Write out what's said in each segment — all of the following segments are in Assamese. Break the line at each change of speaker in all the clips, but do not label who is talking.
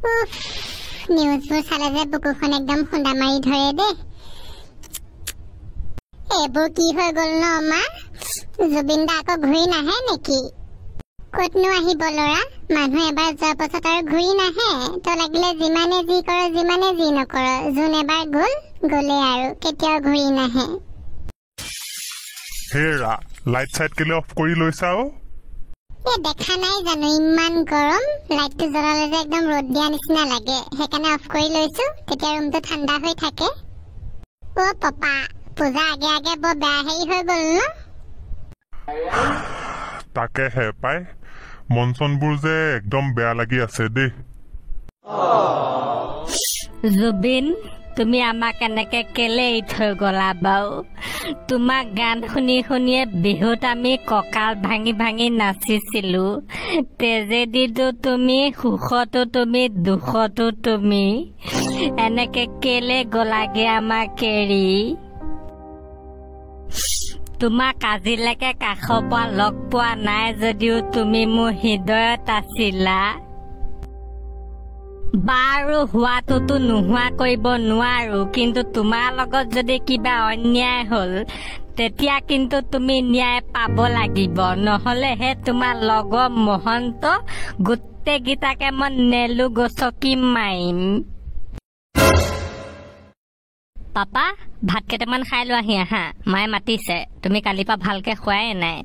উফ, নিউজবোৰ চালে যে বুকুখন একদম খুন্দা মাৰি ধৰে দেই। এইবোৰ কি হৈ গ'ল ন মা? জুবিন দা আকৌ ঘূৰি নাহে নেকি? ক'তনো আহিব ল'ৰা, মানুহ এবাৰ যোৱাৰ পাছত আৰু ঘূৰি নাহে। তই লাগিলে যিমানে যি কৰ যিমানে যি নকৰ, যোন এবাৰ গ'ল গ'লেই আৰু, কেতিয়াও ঘূৰি নাহে।
হেৰা, লাইট চাইট কেলে অফ কৰি লৈছা অ'?
এই দেখা নাই জানো ইমান গৰম, লাইটটো জ্বলালে যে একদম ৰ'দ দিয়া নিচিনা লাগে, সেইকাৰণে অফ কৰি লৈছো, তেতিয়া ৰুমটো ঠাণ্ডা হৈ থাকে। অ' পপা, পূজা আগে আগে বৰ বেয়া হেৰি হৈ গ'ল ন?
তাকেহে পাই, মন চনবোৰ যে একদম বেয়া লাগি আছে দেই।
জুবিন, তুমি আমাক এনেকে কেলে এৰি থৈ গ'লা বাৰু? তোমাক গান শুনি শুনিয়ে বিহুত আমি কঁকাল ভাঙি ভাঙি নাচিছিলো। ট্ৰেজেডিটো তুমি, সুখতো তুমি, দুখতো তুমি, এনেকে কেলে গ'লাগে আমাক এৰি? তোমাক আজিলৈকে কাষৰ পৰা লগ পোৱা নাই যদিও তুমি মোৰ হৃদয়ত আছিলা। বাৰু হোৱাটোতো নোহোৱা কৰিব নোৱাৰো, কিন্তু তোমাৰ লগত যদি কিবা অন্যায় হ'ল তেতিয়া কিন্তু তুমি ন্যায় পাব লাগিব, নহ'লেহে তোমাৰ লগৰ মহন্ত গোটেইকেইটাকে মই নেলু গছকি মাৰিম। পাপা, ভাত কেইটামান খাই লোৱাহি আহা, মায়ে মাতিছে। তুমি কালিৰ পৰা ভালকে খোৱাই নাই।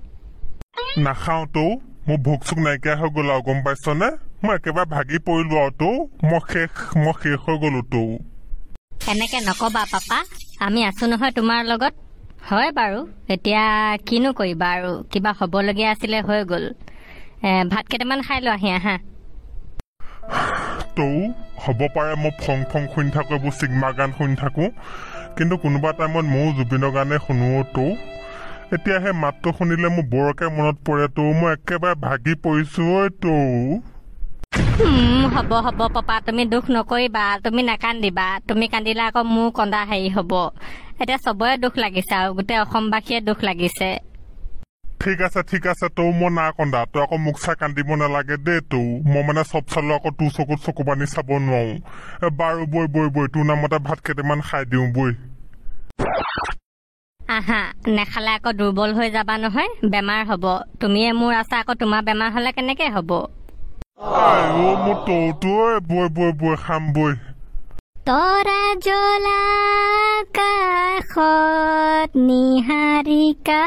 নাখাওঁ তৌ, মোৰ ভোক চোক নাইকিয়া হৈ গ'ল আৰু, গম পাইছনে? মই একেবাৰে ভাগি পৰিলো আৰু তৌ, মই শেষ হৈ গ'লো তৌ।
এনেকে নকবা পাপা, আমি আছো নহয় তোমাৰ লগত। হয় বাৰু, এতিয়া কিনো কৰিবা আৰু, কিবা হ'বলগীয়া আছিলে হৈ গ'ল। ভাত কেইটামান খাই লোৱাহি আহা।
তৌ হ'ব পাৰে মই ফং ফং শুনি থাকো, এইবোৰ চিগমা গান শুনি থাকো, কিন্তু কোনোবা টাইমত ময়ো জুবিনৰ গানে শুনো তৌ। এতিয়া সেই মাতটো শুনিলে মোৰ বৰকে মনত পৰে তৌ, মই একেবাৰে ভাগি পৰিছো ঐ তৌ।
হ'ব হ'ব পাপা, তুমি দুখ নকৰিবা, তুমি নাকান্দিবা, তুমি কান্দিলে আকৌ মোৰ কন্দা হেৰি হ'ব। এতিয়া চবৰে দুখ লাগিছে আৰু গোটেই অসমবাসীয়ে দুখ লাগিছে।
ঠিক আছে ঠিক আছে তৌ, মই না কন্দা, তই আকৌ মোক চাই কান্দিব নালাগে দেই তৌ। মই মানে চব চালো আকৌ তোৰ চকুত চকু পানী চাব নোৱাৰো। বাৰু বৈ বৈ বৈ, তোৰ নামতে ভাত কেইটামান খাই দিওঁ বৈ।
আহা, নেখালে আকৌ দুৰ্বল হৈ যাবা নহয়, বেমাৰ হ'ব। তুমিয়ে মোৰ আছা, আকৌ তোমাৰ বেমাৰ হ'লে কেনেকে হ'ব?
আইঅ মোৰ তৌটো, বৈ বৈ বৈ খাম বৈ।
তৰা জ্বলা কাষত নিহাৰিকা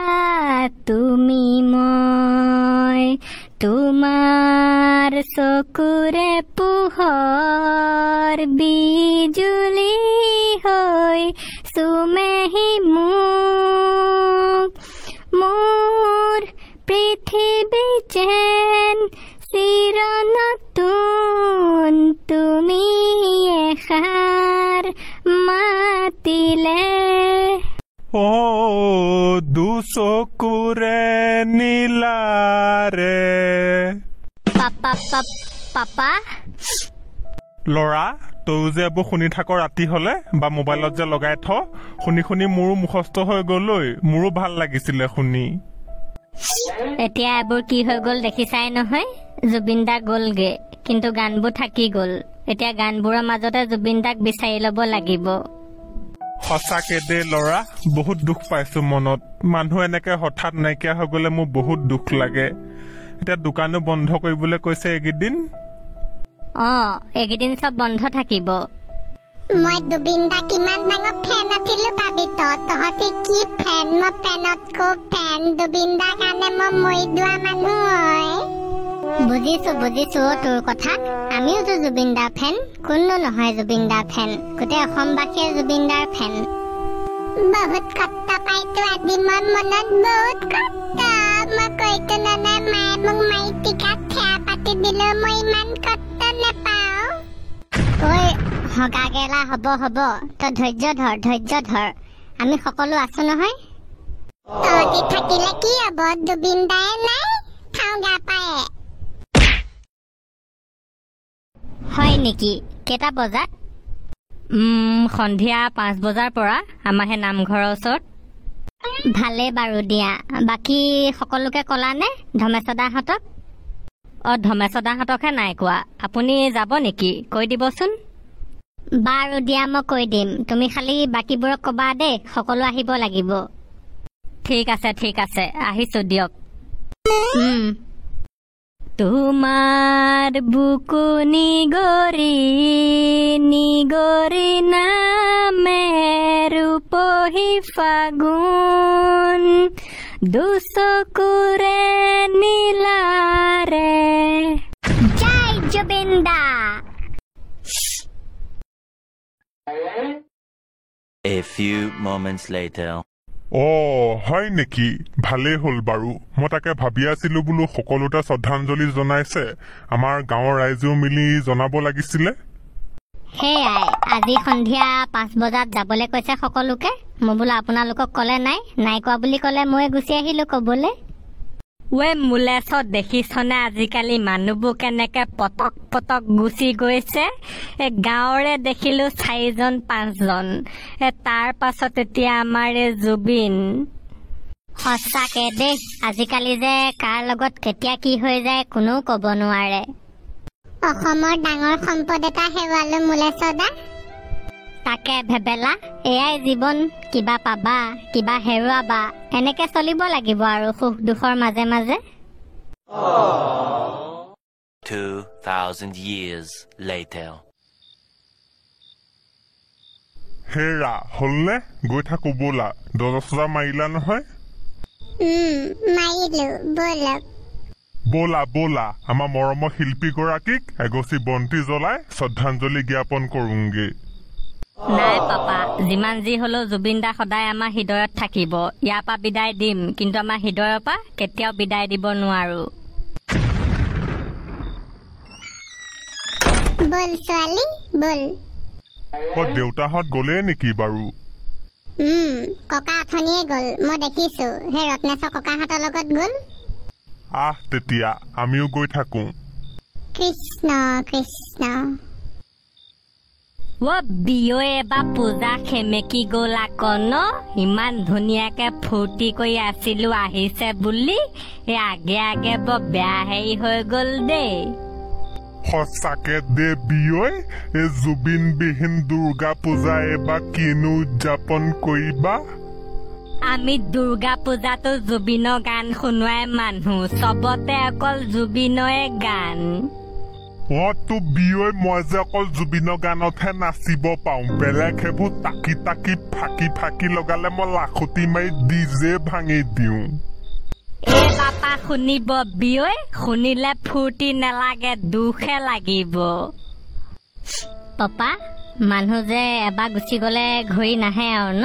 তুমি মই, তোমাৰ চকুৰে পোহৰ বিজুলী হৈ চুমেহি মোক, মোৰ পৃথিৱী যেন চিৰ নতুন, তুমি এষাৰ মাতিলে।
অ দুচকুৰে নীলাৰে।
Papa papa.
ল'ৰা, তয়ো যে এইবোৰ শুনি থাক ৰাতি হ'লে বা মোবাইলত যে লগাই থ, শুনি শুনি মোৰো মুখস্থ হৈ গ'ল ঐ, মোৰো ভাল লাগিছিলে শুনি।
এতিয়া এইবোৰ কি হৈ গ'ল দেখিছাই নহয়, জুবিন দা গ'লগে, কিন্তু গানবোৰ থাকি গ'ল। এতিয়া গানবোৰৰ মাজতে জুবিন দাক বিচাৰি ল'ব লাগিব।
সঁচাকে দেই ল'ৰা, বহুত দুখ পাইছো মনত। মানুহ এনেকে হঠাৎ নাইকিয়া হৈ গ'লে মোৰ বহুত দুখ লাগে। এতিয়া দোকানো বন্ধ কৰিবলৈ কৈছে এইকেইদিন।
অ, এইকেইদিন চব বন্ধ থাকিব।
মই জুবিন দা কিমান ডাঙৰ ফেন আছিলো ভাবি তহঁতি কি ফেন, মই ফেনতকো ফেন। জুবিন দা কাৰণে মই মৰি যোৱা মানুহ হয়।
বুজিছো বুজিছো তোৰ কথা, আমিওতো জুবিন দাৰ ফেন, কোননো নহয় জুবিন দাৰ ফেন, গোটেই অসমবাসীয়ে জুবিন দাৰ ফেন।
বহুত কষ্ট পাইছো আজি মই, মনত বহুত কষ্ট। মই কৈছো নাই, মায়ে মোক মাৰি টিকাত থেয়া পাতি দিলেও মই ইমান কষ্ট নেপাওঁ।
ঐ হগা গেলা, হ'ব হ'ব, তই ধৈৰ্য ধৰ, ধৈৰ্য ধৰ, আমি সকলো আছো নহয়।
তহঁতি থাকিলে কি হ'ব, জুবিন দায়ে নাই, খাওঁ গা পায়ে।
হয় নেকি? কেইটা বজাত? সন্ধিয়া 5 বজাৰ পৰা আমাৰ সেই নামঘৰৰ ওচৰত। ভালেই বাৰু দিয়া, বাকী সকলোকে ক'লানে ধমেশদাহঁতক? অ ধমেশদাহঁতকহে নাই কোৱা, আপুনি যাব নেকি কৈ দিবচোন।
বাৰু দিয়া, মই কৈ দিম, তুমি খালি বাকীবোৰক ক'বা দেই, সকলো আহিব লাগিব।
ঠিক আছে ঠিক আছে, আহিছো দিয়ক। তোমাৰ বুকু নিগৰি নিগৰি নামে ৰূপহী ফাগুন, দুচকুৰে নীলাৰে।
জয় জুবিন দা।
A few moments later.
অ হয় নেকি, ভালেই হ'ল বাৰু। মই তাকে ভাবি আছিলো বোলো সকলোতে শ্ৰদ্ধাঞ্জলি জনাইছে, আমাৰ গাঁৱৰ ৰাইজেও মিলি জনাব লাগিছিলে।
সেয়াই আজি সন্ধিয়া 5 বজাত যাবলৈ কৈছে সকলোকে। মই বোলো আপোনালোকক ক'লে নাই, নাই কোৱা বুলি ক'লে মই গুচি আহিলো ক'বলৈ।
ৱে মূলেছত দেখিছনে আজিকালি মানুহবোৰ কেনেকে পটক পটক গুচি গৈছে। এই গাঁৱৰে দেখিলো 4জন 5জন, তাৰ পাছত এতিয়া আমাৰ এই জুবিন।
সঁচাকে দেই, আজিকালি যে কাৰ লগত কেতিয়া কি হৈ যায় কোনেও ক'ব নোৱাৰে। অসমৰ ডাঙৰ সম্পদ এটা হেৰুৱালো মূলেশ্বৰদা। তাকে ভেবেলা, এয়াই জীৱন, কিবা পাবা কিবা হেৰুৱাবা, এনেকে চলিব লাগিব আৰু সুখ দুখৰ মাজে মাজে।
2000 years later.
হেৰা হ'লনে, গৈ থাকো ব'লা। দৰ্জা চজা মাৰিলা নহয়?
মাৰিলো, ব'লক।
ব'লা ব'লা, আমাৰ মৰমৰ শিল্পীগৰাকীক এগছি বন্তি জ্বলাই শ্ৰদ্ধাঞ্জলি জ্ঞাপন কৰোঁগে।
নাই পাপা, যিমান যি হলেও জুবিন দা সদায় আমাৰ হৃদয়ত থাকিব। ইয়াৰ পৰা বিদায় দিম, কিন্তু আমাৰ হৃদয়ৰ পৰা কেতিয়াও বিদায় দিব নোৱাৰো।
ব'ল ছোৱালী ব'ল।
অ দেউতাহঁত গ'লেই নেকি বাৰু?
ককা অথনিয়ে গ'ল, মই দেখিছো, সেই ৰত্নেশ্বৰ ককাহঁতৰ লগত গ'ল।
আহ তেতিয়া আমিও গৈ থাকো।
কৃষ্ণ কৃষ্ণ।
অ বিয়ৈ এবাৰ পূজা সেমেকি গ'ল আকৌ ন, ইমান ধুনীয়াকে ফূৰ্তি কৰি আছিলো আহিছে বুলি, এই আগে আগে বৰ বেয়া হেৰি হৈ গ'ল দেই।
সঁচাকে দে বিয়ৈ, এই জুবিনবিহীন দুৰ্গা পূজা এবাৰ কিনো উদযাপন কৰিবা।
আমি দুৰ্গা পূজাতো জুবিনৰ গান শুনোৱাই মানুহ, চবতে অকল জুবিনৰে গান।
অ তো বিয়ৈ, মই যে অকল জুবিনৰ গানতহে নাচিব পাওঁ, বেলেগ সেইবোৰ তাকি তাকি ফাঁকি ফাঁকি লগালে মই লাখুটি মাৰি ডিজে ভাঙি দিওঁ।
এই বাপা শুনিব বিয়ৈ, শুনিলে ফূৰ্তি নালাগে দুখহে লাগিব।
পাপা, মানুহ যে এবাৰ গুচি গ'লে ঘূৰি নাহে আৰু ন?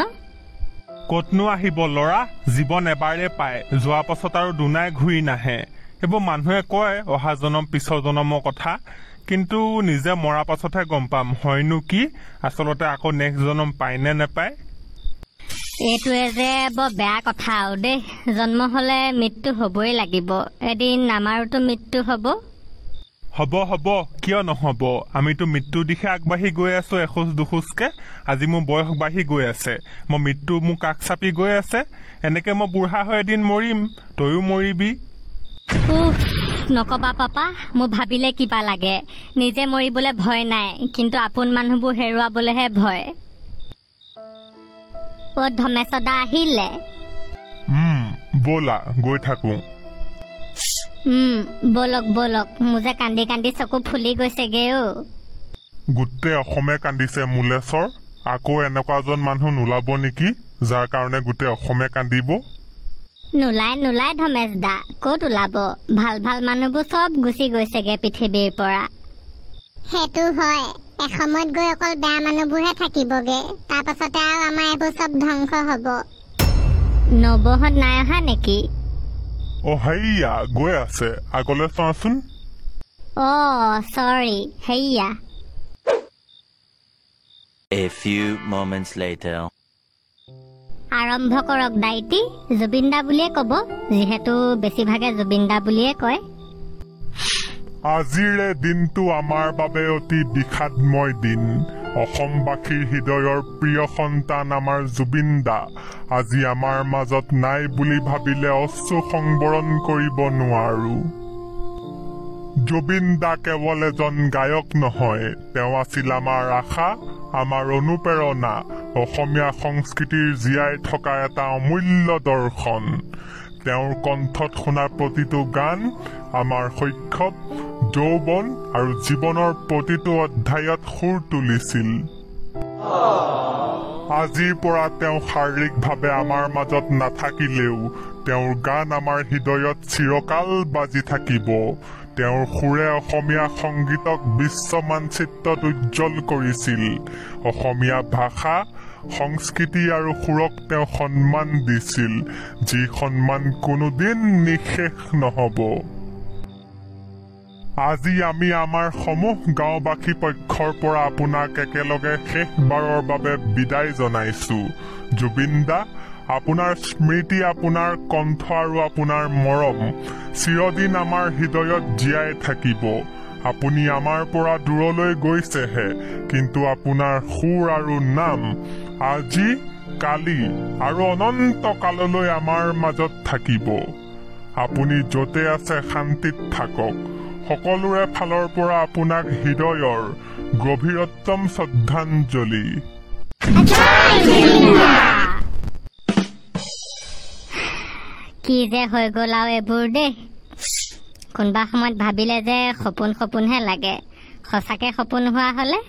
ক'তনো আহিব ল'ৰা, জীৱন এবাৰে পায়, যোৱা পাছত আৰু দুনাই ঘূৰি নাহে। এইবোৰ মানুহে কয় অহা জনম পিছৰ জনমৰ কথা, কিন্তু নিজে মৰা পাছতহে গম পাম হয়নো কি আচলতে আকৌ নেক্সট জনম পায় নে নেপায়।
এইটোৱে যে বৰ বেয়া কথা আৰু দেই, জন্ম হ'লে মৃত্যু হ'বই লাগিব, এদিন আমাৰোতো মৃত্যু হ'ব।
হ'ব হ'ব, কিয় নহ'ব, আমিতো মৃত্যুৰ দিশে আগবাঢ়ি গৈ আছো এখোজ দুখোজকে। আজি মোৰ বয়স বাঢ়ি গৈ আছে, মই মৃত্যু মোৰ কাষ চাপি গৈ আছে, এনেকে মই বুঢ়া হৈ এদিন মৰিম, তয়ো মৰিবি।
উফ নকবা পাপা, মোৰ ভাবিলে কিবা লাগে। নিজে মৰিবলৈ ভয় নাই, কিন্তু আপোন মানুহবোৰ হেৰুৱাবলৈহে ভয়। অ ধমেশদা আহিলে।
ব'লা গৈ থাকো।
ব'লক ব'লক, মোৰ যে কান্দি কান্দি চকু ফুলি গৈছেগে অ।
গোটেই অসমে কান্দিছে মূলেশ্বৰ, আকৌ এনেকুৱা এজন মানুহ নোলাব নেকি যাৰ কাৰণে গোটেই অসমে কান্দিব?
নোলাই নোলাই ধমেশ দা, ক'ত ওলাব, ভাল ভাল মানুহবোৰ চব গুচি গৈছেগে পৃথিৱীৰ পৰা। সেইটো হয়, এসময়ত গৈ অকল বেয়া মানুহবোৰহে থাকিবগে, তাৰ পাছতে আৰু আমাৰ এইবোৰ চব ধ্বংস হ'ব। নবৌহঁত নাই অহা নেকি?
অ হেইয়া গৈ আছে, আগলৈ চোৱাচোন।
অ চৰি, হেইয়া।
A few moments later.
আৰম্ভ কৰক দাইটি, জুবিন দা বুলিয়ে ক'ব, যিহেতু বেছিভাগে জুবিন দা বুলিয়ে কয়।
আজিৰে দিনটো আমাৰ বাবে অতি বিষাদময় দিন। অসমবাসীৰ হৃদয়ৰ প্ৰিয় সন্তান আমাৰ জুবিন দা আজি আমাৰ মাজত নাই বুলি ভাবিলে অশ্ৰু সংবৰণ কৰিব নোৱাৰো। জুবিন দা কেৱল এজন গায়ক নহয়, তেওঁ আছিল আমাৰ আশা, আমাৰ অনুপ্ৰেৰণা, অসমীয়া সংস্কৃতিৰ জীয়াই থকা এটা অমূল্য দৰ্শন। তেওঁৰ কণ্ঠত শুনা প্ৰতিটো গান আমাৰ শৈশৱ, যৌৱন আৰু জীৱনৰ প্ৰতিটো অধ্যায়ত সুৰ তুলিছিল। আজিৰ পৰা তেওঁ শাৰীৰিকভাৱে আমাৰ মাজত নাথাকিলেও তেওঁৰ গান আমাৰ হৃদয়ত চিৰকাল বাজি থাকিব। তেওঁৰ সুৰে অসমীয়া সংগীতক বিশ্ব মানচিত্ৰত উজ্জ্বল কৰিছিল। অসমীয়া ভাষা, সংস্কৃতি আৰু সুৰক তেওঁ সন্মান দিছিল, যি সন্মান কোনোদিন নিঃশেষ নহ'ব। আজি আমি আমাৰ সমূহ গাঁওবাসী পক্ষৰ পৰা আপোনাক একেলগে শেষবাৰৰ বাবে বিদায় জনাইছো। জুবিন দা, আপোনাৰ স্মৃতি, আপোনাৰ কণ্ঠ আৰু আপোনাৰ মৰম চিৰদিন আমাৰ হৃদয়ত জীয়াই থাকিব। আপুনি আমাৰ পৰা দূৰলৈ গৈছেহে, কিন্তু আপোনাৰ সুৰ আৰু নাম আজি, কালি আৰু অনন্ত কাললৈ আমাৰ মাজত থাকিব। আপুনি য'তে আছে শান্তিত থাকক। সকলোৰে ফালৰ পৰা আপোনাক হৃদয়ৰ গভীৰতম শ্ৰদ্ধাঞ্জলি।
কি যে হৈ গ'ল আৰু এইবোৰ দেই। কোনোবা সময়ত ভাবিলে যে সপোন সপোনহে লাগে, সঁচাকে সপোন হোৱা হ'লে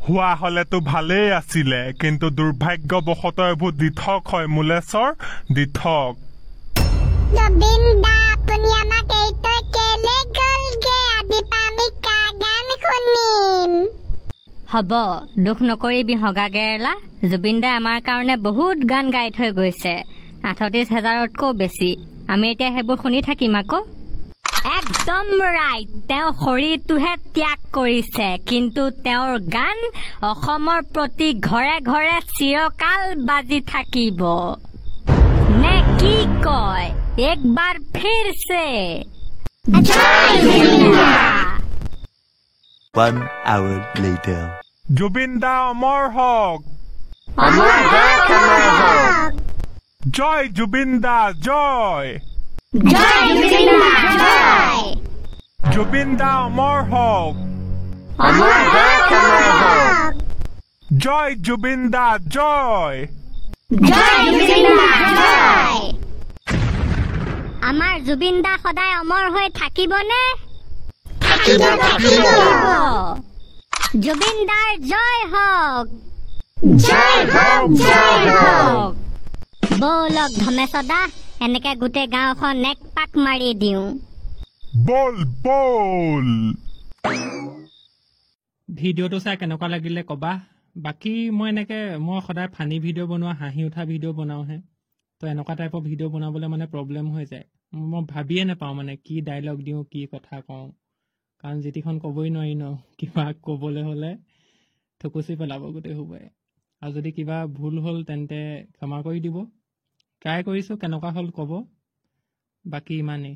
হোৱা হ'লেতো ভালেই আছিলে, কিন্তু দুৰ্ভাগ্যবশতঃ এইবোৰ দিঠক হয় মূলেশ্বৰ, দিঠক।
জুবিন দা, আপুনি আমাক এৰি থৈ কেলে গ'লগে? আজিৰ পৰা আমি কাৰ গান শুনিম?
হ'ব, দুখ নকৰিবি হগা গেৰেলা। জুবিন দাই আমাৰ কাৰণে বহুত গান গাই থৈ গৈছে, 38 হাজাৰতকৈও বেছি। আমি এতিয়া সেইবোৰ শুনি থাকিম আকৌ। একদম ৰাইট, তেওঁ শৰীৰটোহে ত্যাগ কৰিছে, কিন্তু তেওঁৰ গান অসমৰ প্ৰতি ঘৰে ঘৰে চিৰকাল বাজি থাকিব। নে কি কয়? একবাৰ ফিৰ চে
1 hour later.
Zubeen দা অমৰ হওক, জয় জুবিন দা, জয় জুবিন দা অমৰ হওক, জয় জুবিন দা, জয়।
আমাৰ জুবিন দা সদায় অমৰ হৈ থাকিবনে? জুবিন দাৰ জয় হওক,
জয় হওক, জয় হওক।
ব'লক ধমেশদা, এনেকে গোটেই গাঁওখন এক পাক মাৰি দিওঁ।
ব'ল ব'ল।
ভিডিঅ'টো চাই কেনেকুৱা লাগিলে ক'বা। বাকী মই এনেকৈ মই সদায় ফানি ভিডিঅ' বনোৱা, হাঁহি উঠা ভিডিঅ' বনাওঁহে, তো এনেকুৱা টাইপৰ ভিডিঅ' বনাবলৈ মানে প্ৰব্লেম হৈ যায়। মই ভাবিয়ে নাপাওঁ মানে কি ডাইলগ দিওঁ, কি কথা কওঁ, কাৰণ যিটিখন ক'বই নোৱাৰি ন, কিবা ক'বলৈ হ'লে থুকুচি পেলাব গোটেই সোপাই। আৰু যদি কিবা ভুল হ'ল তেন্তে ক্ষমা কৰি দিব। ট্ৰাই কৰিছোঁ, কেনেকুৱা হ'ল ক'ব। বাকী ইমানেই।